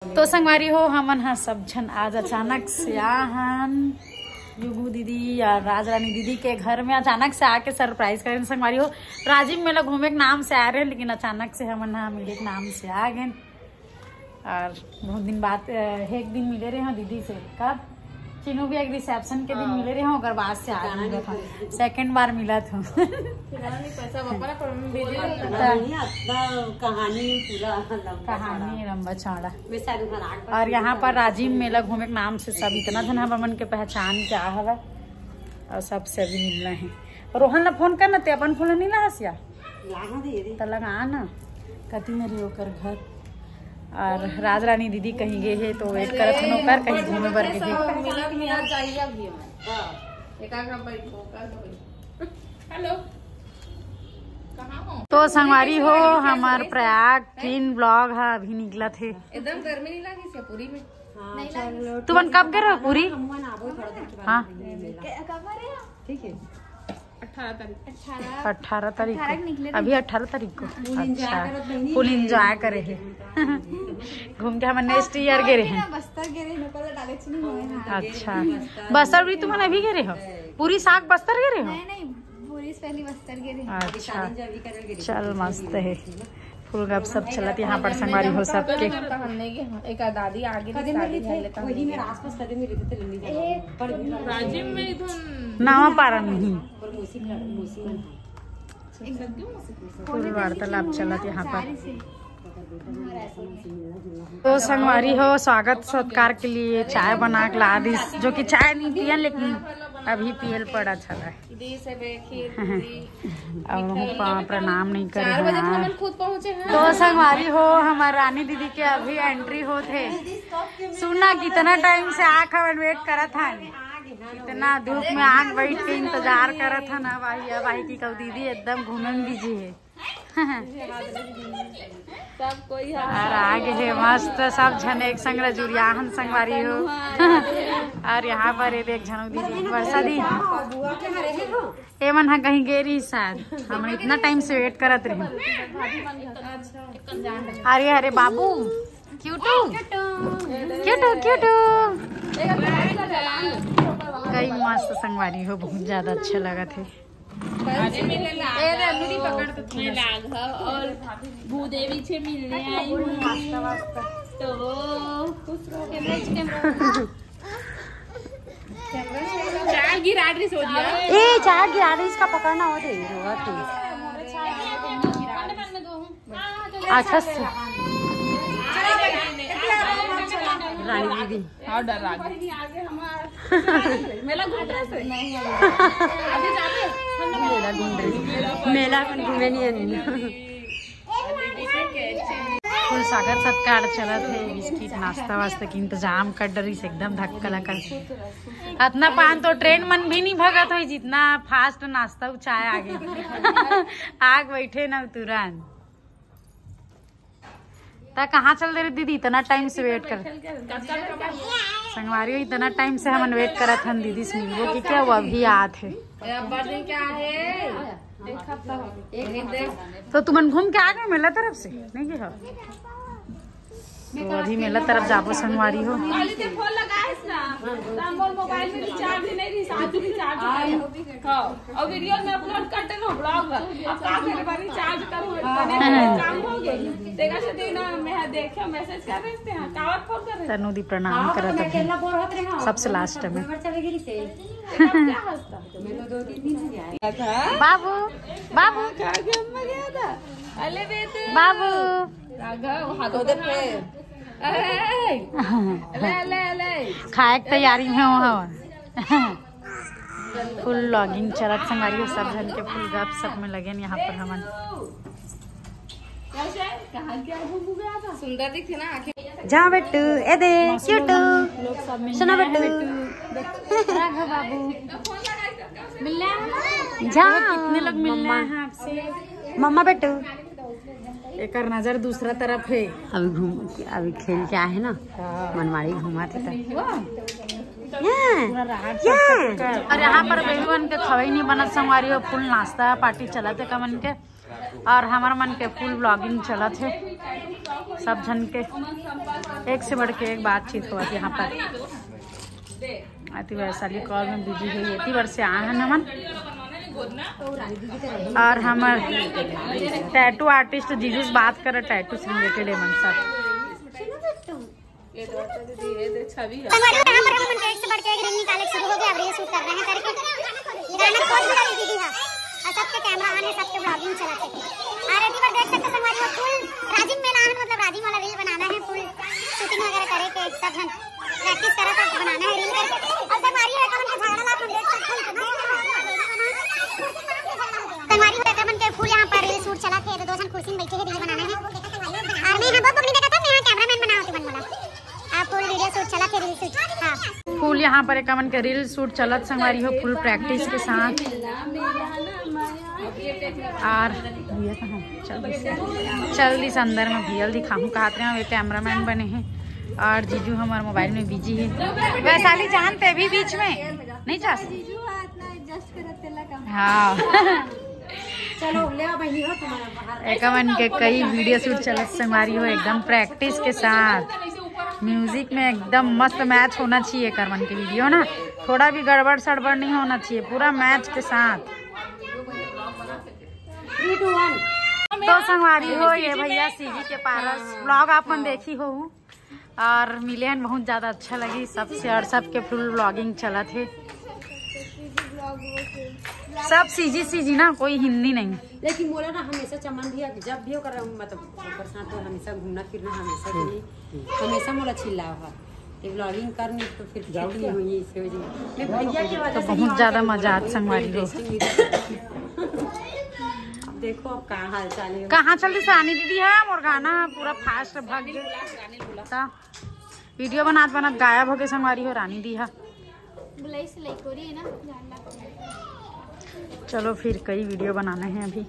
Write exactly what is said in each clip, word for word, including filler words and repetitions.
तो संगवारी हो, हमन ह सब झन आज अचानक से आ हन युगू दीदी या राजरानी दीदी के घर में। अचानक से आके सरप्राइज करेन संगवारी हो। राजिम मेला घूमे के नाम से आ रहे हैं, लेकिन अचानक से हमन ह मिले के नाम से आ गए। और बहुत दिन बाद, अ, एक दिन मिले रहे हैं दीदी से। कब? चिनू भी एक रिसेप्शन के दिन मिले रहे हैं, ओकर बाद से आज मिलत हूँ, सेकंड बार मिलत हूँ। सब अपना पर बिजी रहता है। नहीं, अपना कहानी पूरा लंबा कहानी लंबा चौड़ा। मैं शायद वहाँ राग और यहाँ पर राजिम मेला घूमे के नाम से सब इतना झन हमर मन के पहचान के आ हवा और सबसे अभी मिलना है। रोहन ला फोन करना, ते अपन फोन नहीं ला हसिया लाहा दे रे। त लगा ना, कति मेरी ओकर घर। और राजरानी दीदी कहीं गए है तो वेट करत हन ओकर, कहीं घूमे बर गए है। मिला मिला जाइए अभी हमारे। एक आग बैठ को कर दो। हेलो, कहाँ हो? तो संगवारी हो, हमार प्रयाग तीन ब्लॉग है अभी निकलत है। एकदम गर्मी नहीं लगी से पूरी में। तुमन कब गए रहो पूरी? हम आबो थोड़ा देर के बाद हाँ, ठीक है। अठारह तारीख। अठारह तारीख अठारह के निकले को। अभी अठारह तारीख को। अच्छा, फुल एंजॉय करे है। घूम के हम नेक्स्ट ईयर गए रहे हैं। बस्तर गए रहे, लोकल डाले चुनी हुए हैं। अच्छा, बस्तर भी तुमन अभी गए रहे हो? पूरी साग बस्तर गए रहे हो? नहीं नहीं, पूरी पहली बस्तर गए रहे। अच्छा, चल मस्त है। फुल गप सब चलत यहाँ पर संगवारी हो सबके। एक दादी आगे कदम में लेते वही मेरा आसपास कदम में लेते थे लंडी जाना। पर राजिम में इधर नावा पारा नहीं। और मौसी मौसी मन फुल वार्तालाप चलत यहाँ पर। तो संगवारी हो, स्वागत सत्कार के लिए चाय बना के ला दिस, जो कि चाय नहीं पियन, लेकिन अभी पियल पड़ा चला। दी से बे खीर पूरी। अब हम पा- प्रणाम नहीं करे चार बजे तो हैं। हमन खुद पहुँचे हैं। तो संगवारी हो, हमार रानी दीदी के अभी एंट्री होत है। सुना कितना टाइम से आँख हमन वेट करत हन, इतना धूप में आँख बैठ के इंतजार करत हन। अब आई, अब आई की कहू दीदी एकदम घूमे में बिजी है। सब कोई और आगे है मस्त सब झन एक संग रजुरियाहन संगवारी हो। और यहाँ पर ये देख झनू दीदी वर्षा दी, ये मन हा कहीं गे रही शायद, हम इतना टाइम से वेट करत रहे। अरे अरे बाबू, क्यूटू, क्यूटू, क्यूटू। कई मस्त संगवारी हो, बहुत ज्यादा अच्छा लगत है। ए रे, मुड़ी पकड़ तो थोड़ा। मैं लाग हव और भूदेवी से मिलने आई हूँ। तो चार गिरा रही सो दिया। ए चार गिरा रही, इसका पकड़ना हो दे, रोवा तू। अच्छा से रानी दीदी। हाँ, डर लग। मेला घूम रहे से। मेला घूम रही, मेला कौन घूमे नहीं आनी। फुल स्वागत सत्कार चलत है, बिस्किट नाश्ता वास्ता के इंतजाम कर डरी से एकदम धक्का लगा। अतना पान तो ट्रेन मन भी नहीं भगत होई, जितना फास्ट नाश्ता उ चाय आगे आग बैठे ना तुरंत। ता कहाँ चल दे रहे दीदी, इतना टाइम से वेट कर। संगवारी हो, इतना टाइम से हमन वेट करत हन दीदी से मिलबो कि क्या, वो अभी आत है। क्या है? तो तुमन घूम के आ गए मेला तरफ से, नहीं गए हो? तो अभी मेला तरफ जाबो संगवारी हो। खाली ते फोन लगाएस ना, तो हम मोर मोबाइल में रिचार्ज नहीं रही, आज रिचार्ज करी। हाँ, और वीडियो में अपलोड करते ना ब्लॉग, अब का करे बारी रिचार्ज करूँ, कनेक्ट काम हो गई। तेरा से दिन मैं देखे मैसेज कर रहे थे, हाँ, कावर फोन कर रहे थे। तनु दी प्रणाम करत है सबसे लास्ट में। चले गिरी थे। क्या हंसता? मैं तो दो तीन दिन से जाए। बाबू, बाबू, क्या गेम में गया था? अले बेटे। बाबू। राघव, हाथों पे। अरे, अले, अले, अले। खाए के तैयारी में हो हवन। फुल व्लॉगिंग चलत संगवारी हो, सब झन के फुल गप सप में लगे हैं यहाँ पर हमन। कैसे? कहाँ क्या घूम गया था? सुंदर दिखते ना आंखें। जा बेटू, ए दे, क्यूटू, सुना बेटू। राघव बाबू। मिलने आए हैं ना? जा। कितने लोग मिलने आए हैं आपसे? मम्मा बेटू। एकर नजर दूसरा तरफ है। अभी घूम, अभी खेल के आए हैं ना, मनमाड़ी घुमा थे तब। और यहाँ पर बेहुअन के खवाई नहीं बनत संगवारी हो, फुल नाश्ता पार्टी चलत है कमन के, और हमार मन के फुल व्लॉगिंग चलत है। सब झन के एक से बढ़ के एक बातचीत होवत यहाँ पर। अति वैशाली कॉल में बिजी हे, एती बर से आए हन हमन। और हमर टैटू आर्टिस्ट जीजू से बात करे, टैटू से रिलेटेड एमन सब। ये तो दीदी, ये दे छवि है। संगवारी हो, यहाँ पर हम उनके एक से बढ़ के एक रील निकाले शुरू हो गया। अब रील शूट कर रहे हैं करके गाना खोज मिला दीदी हा। और सबके कैमरा आने, सबके ब्लॉगिंग चलत हे। और एती बर देख सकते संगवारी हो, फुल राजिम मेला है, मतलब राजिम वाला रील बनाना है, फुल शूटिंग वगैरह करे के सब हम प्रैक्टिस करत हे, बनाना है रील करके। और संगवारी हो, हमन के झगड़ा ला हम देख सकते हैं, कितना संगवारी हो, हमन के फुल यहाँ पर रील शूट चलत हे, तो दो झन कुर्सी में बैठे हैं, रील बनाना है। और मैं यहाँ बहुत नहीं देखा था, मैं यहाँ कैमरामैन बना होती मन बोला। आप फुल वीडियो शूट चला, फिर रील शूट। हाँ। फुल यहाँ पर एक हमन के रील शूट चलत संगवारी हो, फुल प्रैक्टिस के साथ। और भैया कहाँ? चल दिस, चल दिस अंदर में भैया ल दिखाहूँ कहत रहे हैं, वे कैमरामैन बने हैं। और जीजू हमारे मोबाइल में बिजी है। वैशाली जान ते भी बीच में नहीं जा। हाँ। चलो, ले आ बहिनी हो, तुम्हारा बाहर। एकमन के कई वीडियो शूट चलत संगवारी हो, एकदम प्रैक्टिस के साथ। म्यूजिक में एकदम मस्त मैच होना चाहिए एकमन के वीडियो ना, थोड़ा भी गड़बड़ सड़बड़ नहीं होना चाहिए, पूरा मैच के साथ। Three, two, one। तो संगवारी हो, ये भैया सीजी के पारस ब्लॉग आप मन देखी हो। और मिले हन, बहुत ज्यादा अच्छा लगी सबसे, और सबके फुल व्लॉगिंग चलत हे। सब सीजी सीजी ना, कोई हिंदी नहीं। लेकिन मोला ना हमेशा चमन भैया जब भी ओकर, मतलब ओकर साथ तो हमेशा घूमना फिरना हमेशा के लिए, हमेशा मोला चिल्लाव ह। ये व्लॉगिंग करनी तो फिर ठीक नहीं हुई, इसे वजह मैं भैया की वजह तो से बहुत ज्यादा मजा आत संगवारी हो। अब देखो अब कहाँ हाल चाल है। कहाँ चल रही रानी दीदी? हाँ, मोर गाना पूरा फास्ट भाग गया। वीडियो बनात बनात गायब हो गए संगवारी हो रानी दी हा। बुलाई से लइकोरी है ना, जान ला। चलो फिर कई वीडियो बनाना है अभी।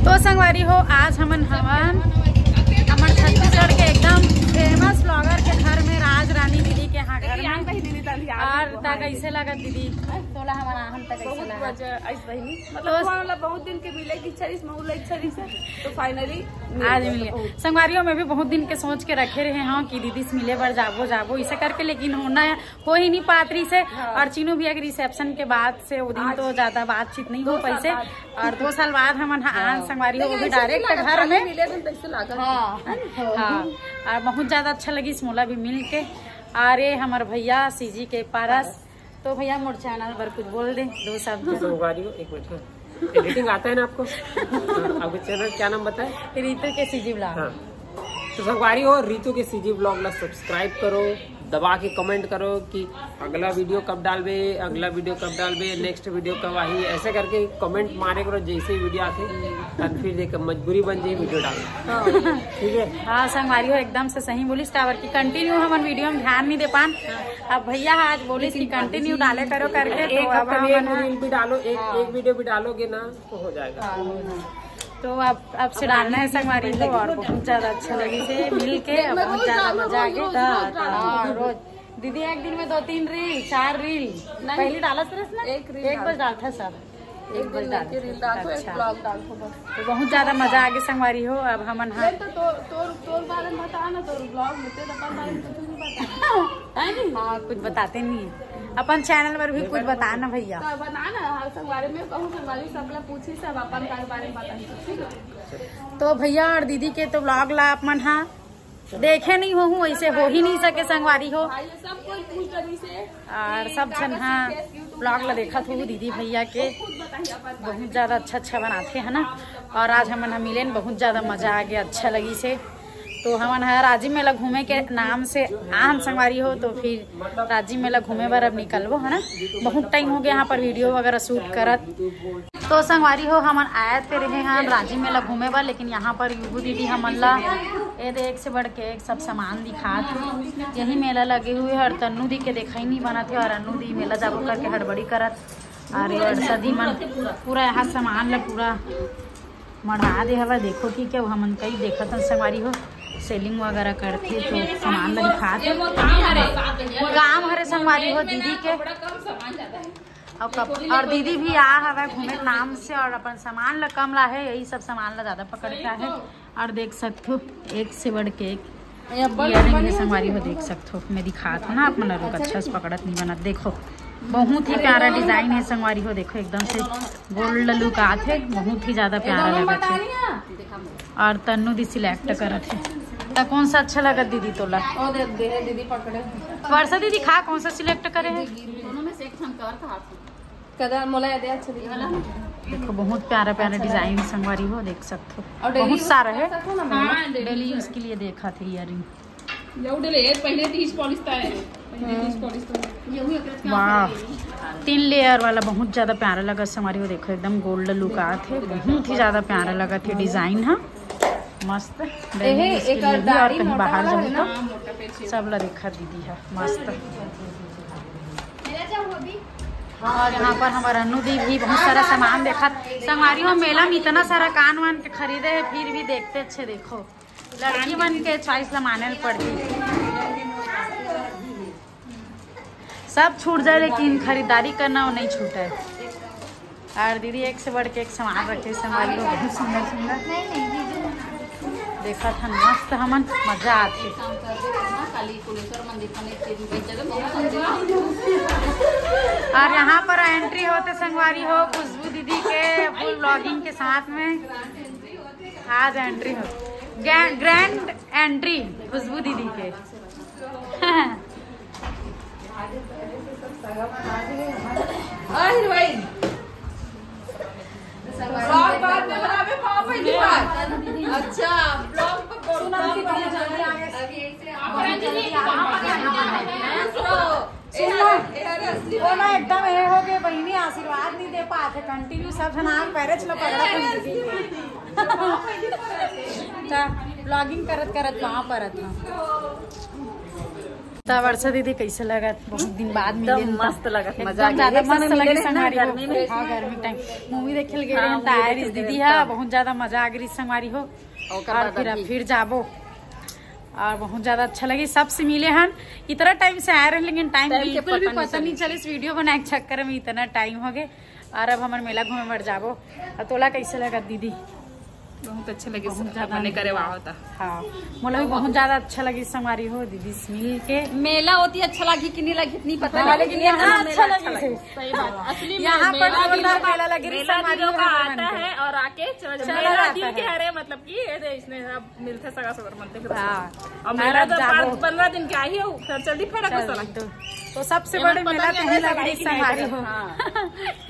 तो संगवारी हो, आज हमन हवन हमर छत्तीसगढ़ के एकदम फेमस ब्लॉगर के घर में, राज रानी दीदी के यहाँ घर में। और ता कैसे लगा दीदी? तोला हमारा आहन ता कैसे लगा? ऐसे बहिनी, मतलब तो थोड़ा वाला बहुत दिन के मिले की इच्छा रहिस, महू ला इच्छा रहिस, तो फाइनली आज मिल गया। संगवारी हो, मैं भी बहुत दिन के सोच के रखे रहे हूँ कि दीदी से मिले बर जाबो जाबो इसे करके, लेकिन होना हो ही नहीं पात रहिस हे। हाँ। और चीनू भैया के रिसेप्शन के बाद से वो दिन तो ज्यादा बातचीत नहीं हो पाइस हे। और दो साल बाद हमन ह आन संगवारी हो, वो भी डायरेक्ट घर में मिले। हाँ, हाँ। और बहुत ज्यादा अच्छा लगिस मोला भी मिल के। अरे हमर भैया सीजी के पारस, तो भैया मोर चैनल पर कुछ बोल दे दो शब्द। संगवारी हो, एक मिनट, हाँ। एडिटिंग आता है ना आपको? हाँ, आपके चैनल क्या नाम बताए? रितु के सीजी ब्लॉग। हाँ। तो संगवारी हो, रितु के सीजी ब्लॉग ला सब्सक्राइब करो, दबा के कमेंट करो कि अगला वीडियो कब डालबे, अगला वीडियो कब डालबे, नेक्स्ट वीडियो कब आही, ऐसे करके कमेंट मारे करो। जैसे ही वीडियो आथे, तब फिर देख मजबूरी बन जाही वीडियो डालना। ठीक है? हाँ संगवारी हो, एकदम से सही बोलिस, काबर कि कंटिन्यू हमन वीडियो में ध्यान नहीं दे पान। अब भैया आज बोलिस कि कंटिन्यू डाले करो करके, तो एक अब हफ्ते में एक हमन रील भी डालो, एक, हाँ। एक वीडियो भी डालोगे ना तो हो जाएगा। हाँ, हो जाएगा। तो अब, अब से डालना है संगवारी हो, और बहुत ज्यादा अच्छा लगिस हे मिल के, बहुत ज्यादा मजा आ गया। हाँ, रोज दीदी एक दिन में दो तीन रील, चार रील। पहली डालत रहिस ना, एक रील एक बस डालत रहिस सब। एक दिन में एक रील डालथों, एक ब्लॉग डालथों बस। तो बहुत ज्यादा मजा आ गया संगवारी हो। अब हमन हा तो तोर, तोर बारे में बता ना, तोर ब्लॉग में, तेरे अपन बारे में कुछ नहीं बता। है नहीं? हाँ, कुछ बताते नहीं है। अपन चैनल पर भी कुछ बता ना भैया। तो बता ना, हर संगवारी में कहूँ, संगवारी सब ला पूछी, सब अपन बारे में बताई, ठीक है? तो भैया और दीदी के तो ब्लॉग ला आप मन हा देखे नहीं हो हूँ, ऐसे हो ही नहीं सके संगवारी हो। और सब झन हाँ ब्लॉग ला देखत हो दीदी भैया के, बहुत ज्यादा अच्छा अच्छा बनाते हैं ना। और आज हमन ह मिलेन, बहुत ज्यादा मजा आ गया, अच्छा लगिस हे। तो हमन ह राजिम मेला घूमे के नाम से आन संगवारी हो, तो फिर राजिम मेला घूमे बर अब निकलबो है ना। बहुत टाइम हो गया यहाँ पर वीडियो वगैरह शूट करत। तो संगवारी हो, हमन आए ते रहे हैं राजिम मेला घूमे बर, लेकिन यहाँ पर युगू दीदी हमन ला ए दे एक से बढ़ के एक सब सामान दिखात हे। यही मेला लगे हुए हे और तन्नू दी के देखाई नहीं बनत हे और अन्नू दी मेला जाबो करके हड़बड़ी करत। और ये सदी मन पूरा यहाँ सामान ला पूरा मढ़ा दे हवा। देखो कि क्या हमन कई देखत हन संगवारी हो, सेलिंग वगैरह करथे तो सामान ला दिखात हे। काम हरे संगवारी हो दीदी के। और कप-, और दीदी भी आ हवे घूमे के नाम से और अपन सामान ला कम ला हे, यही सब सामान ला ज्यादा पकड़ता है। और देख सकथो, एक से बढ़ के एक earring हे संगवारी हो, देख सकथो। मैं दिखात हूँ ना आप मन ला, रुक, अच्छा से पकड़त नहीं बनत। देखो, बहुत ही प्यारा design हे संगवारी हो। देखो, एकदम से gold look आत हे, बहुत ही ज्यादा प्यारा लगत हे। और तन्नू दी select करत हे, त कौन सा अच्छा लगत दीदी तोला? ओ दे, दे, दीदी पकड़े। वर्षा दीदी, खा, कौन सा select करे हे? दोनों में से एक ठन कर कहा। कदा मोला ये दे, अच्छा दीदी। देखो, बहुत प्यारा प्यारा design संगवारी हो, देख सकथो। और daily बहुत use सारा कर हे। सकथो ना, हाँ, daily use के लिए देखा थे earring। ये उड़े ले, पहले तीस polish था ये। पहले तीस polish था। ये हुई अकरज का वाह, तीन layer वाला बहुत ज्यादा प्यारा लगा संगवारी हो। देखो, एकदम gold look आत हे, बहुत ही ज्यादा प्यारा लगा थे design। हाँ, मस्त। Daily use के लिए भी और कहीं बाहर जाओ तो सब ला देखा दीदी हे, मस्त। और यहाँ पर हमार अनु दी भी बहुत सारा सामान देखत। संगवारी हो, मेला में इतना सारा कान वान के खरीदे हे, फिर भी देखते अच्छे। देखो, लड़की मन के choice ला माने ल पड़ही। सब छूट जाए, लेकिन खरीदारी करना वो नहीं छूटे। और दीदी एक से बढ़ के एक सामान रखे, संगवारी हो, बहुत सुंदर सुंदर। देखत हन, मस्त हमन मजा आथे। और यहाँ पर entry होते संगवारी हो खुशबू दीदी के full vlogging के साथ में। आज entry हो, grand entry खुशबू दीदी के। अरे भाई, vlog बाद में बनाबे, पाव पहली बार। अच्छा, vlog पर करो ना। अभी एक से आप सुन लो, वो ना एकदम ये हो गए, बहिनी आशीर्वाद नहीं दे पाते, continue सब जना पैरे चलो पकड़ा। Vlogging करत करत पाँव परत हूँ। त वर्षा दीदी, कैसे लगत? बहुत दिन बाद मिले एकदम त। मस्त लगत, एकदम मजा आ गया। ज्यादा एक मस्त समय लगे मिले रहे ना संगवारी हो। गर्मी में। हाँ, गर्मी time movie देखे लगे हाँ, रहे movie तारी देखे दीदी लगे हा, तो। बहुत ज्यादा मजा आ गई संगवारी हो। ओकर और बाद फिर अभी। फिर जाबो। और बहुत ज्यादा अच्छा लगे, सबसे मिले हन। इतना time से आए रहे, लेकिन time time के बिल्कुल भी पता नहीं पता चले। नहीं चले। इस video बनाए के चक्कर में इतना time हो गए। और अब हमर मेला घूमे बर जाबो। और तोला कैसे लगा दीदी? बहुत अच्छा लगे, बहुत सब ज्यादा अपने करे वाह होता। हाँ, मोला भी बहुत ज्यादा अच्छा लगे संगवारी हो दीदी से मिल के। मेला होती अच्छा लगी कि नहीं लगी, इतनी पता हाँ, नहीं। लेकिन यहाँ यहाँ मेला अच्छा अच्छा लगे। लगे। सही बात, असली में यहाँ पर मेला जोरदार दिलों का, मेला लगे रे मेला संगवारी दिलों का हो, हमन आता के। है और आके चला जाता है। चला मेला जाता दिल के है। हरे, मतलब कि ये दे, इसने अब मिलथे सगा सगर मन के। हाँ। अब और मेला अब तो जाबो। पाँच, पन्द्रह दिन के आई है, फिर जल्दी फेर चल, चला। तो, तो सबसे एमन बड़े पता मेला नहीं तो अगले यही साल लगी आई कि नहीं संगवारी आई। हो। हाँ।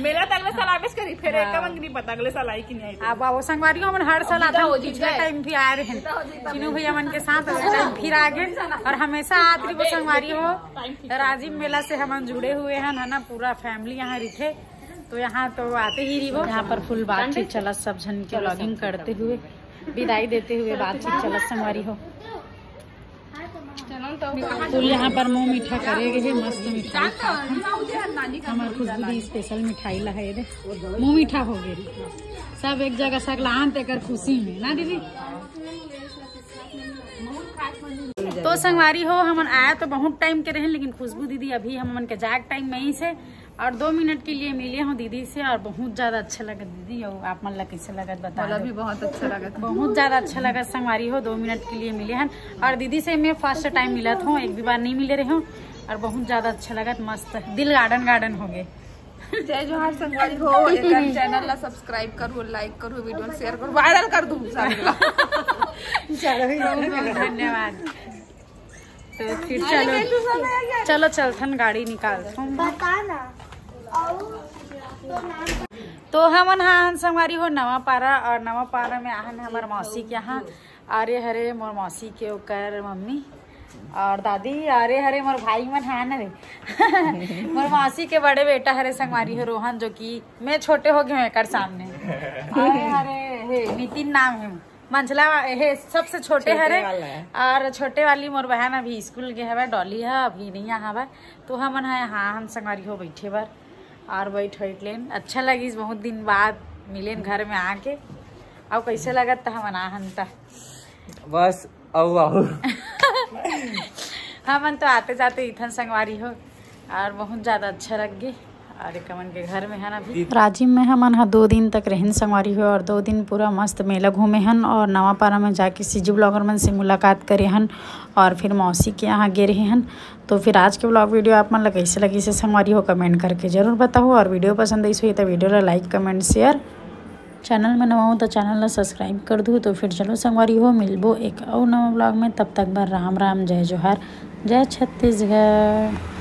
मेला तो अगले साल आबेच करी, फिर हाँ। एक मन नहीं पता अगले साल आई कि नहीं आई। अब वो संगवारी हो, हमन हर साल अब आथन, हो जी पिछला गए। Time भी आए रहे। पिता हो जी, तब चिनू भैया मन के साथ, अगले time फिर आ गए। और हमेशा आत रही वो संगवारी हो। Time फिर राजीव मेला से हमन जुड़े हुए हैं, है ना, पूरा family यहाँ रिथे। तो यहाँ तो आते ही रही वो। यहाँ पर full बातचीत चला, सब जन के vlogging करते हुए, विदाई देते हुए बातचीत चला संगवारी हो। Full यहाँ पर मुंह मीठा करे गए है, मस्त मिठाई खात हन। हमार खुशबू दी special मिठाई ला है, दे मुंह मीठा हो गए। सब एक जगह सकलान तेकर खुशी में ना दीदी। तो संगवारी हो, हमन आया तो बहुत time के रहे, लेकिन खुशबू दीदी अभी हमन के जाए के time में ही से और दो मिनट के लिए मिले हूँ दीदी से और बहुत ज्यादा अच्छा लगा दीदी। और आप मन ला कैसे लगत बता मोला दो। भी बहुत अच्छा लगा था। बहुत ज्यादा अच्छा लगा संगवारी हो, दो मिनट के लिए मिले हन। और दीदी से मैं first time मिलत हूँ, एक भी बार नहीं मिले रहे हूँ। और बहुत ज्यादा अच्छा लगा, मस्त दिल garden garden हो गए। जय जोहार संगवारी हो, एकर channel ला subscribe करू, like करू, video share करू, viral कर दू सारे ला। चलो, बहुत बहुत धन्यवाद। तो फिर चलो, चलो चलथन, गाड़ी निकालथन। बता ना। तो हमन हा हन संगवारी हो नवापारा, और नवापारा में आहन हमर मौसी के यहाँ। अरे हरे मोर मौसी के ओकर मम्मी और दादी, अरे हरे मोर भाई मन हा न रे। मोर मौसी के बड़े बेटा हरे संगवारी हो रोहन, जो कि मैं छोटे हो गए हूँ एकर सामने। अरे हरे हे नितिन नाम है। मंझला वा-, हे सबसे छोटे छोटे हरे। वाला है। और छोटे वाली मोर बहन अभी स्कूल गे हवे, डॉली है अभी नहीं आ हवे। तो हमन है हाँ हम संगवारी हो बैठे बर और बैठ बैठ लेन अच्छा लगिस, बहुत दिन बाद मिलेन घर में आके। अब कैसे लगत त हमन आहन त बस अउ अउ हमन तो आते जाते इथन संगवारी हो और बहुत ज्यादा अच्छा लग गे। अरे कमन के घर में है ना अभी। राजिम में हमन ह दो दिन तक रहिन संगवारी हो, और दो दिन पूरा मस्त मेला घूमे हन और नवापारा में जाके CG vlogger मन से मुलाकात करे हन और फिर मौसी के यहाँ गे रहे हन। तो फिर आज के vlog video आप मन ला कैसे लगिस हे संगवारी हो, comment करके जरूर बताओ। और video पसंद आइस होही तो video ला like, comment, share, channel में नवा हो तो channel ला subscribe कर दू। तो फिर चलो संगवारी हो, मिलबो एक अउ नवा vlog में। तब तक बर राम राम, जय जोहार, जय छत्तीसगढ़।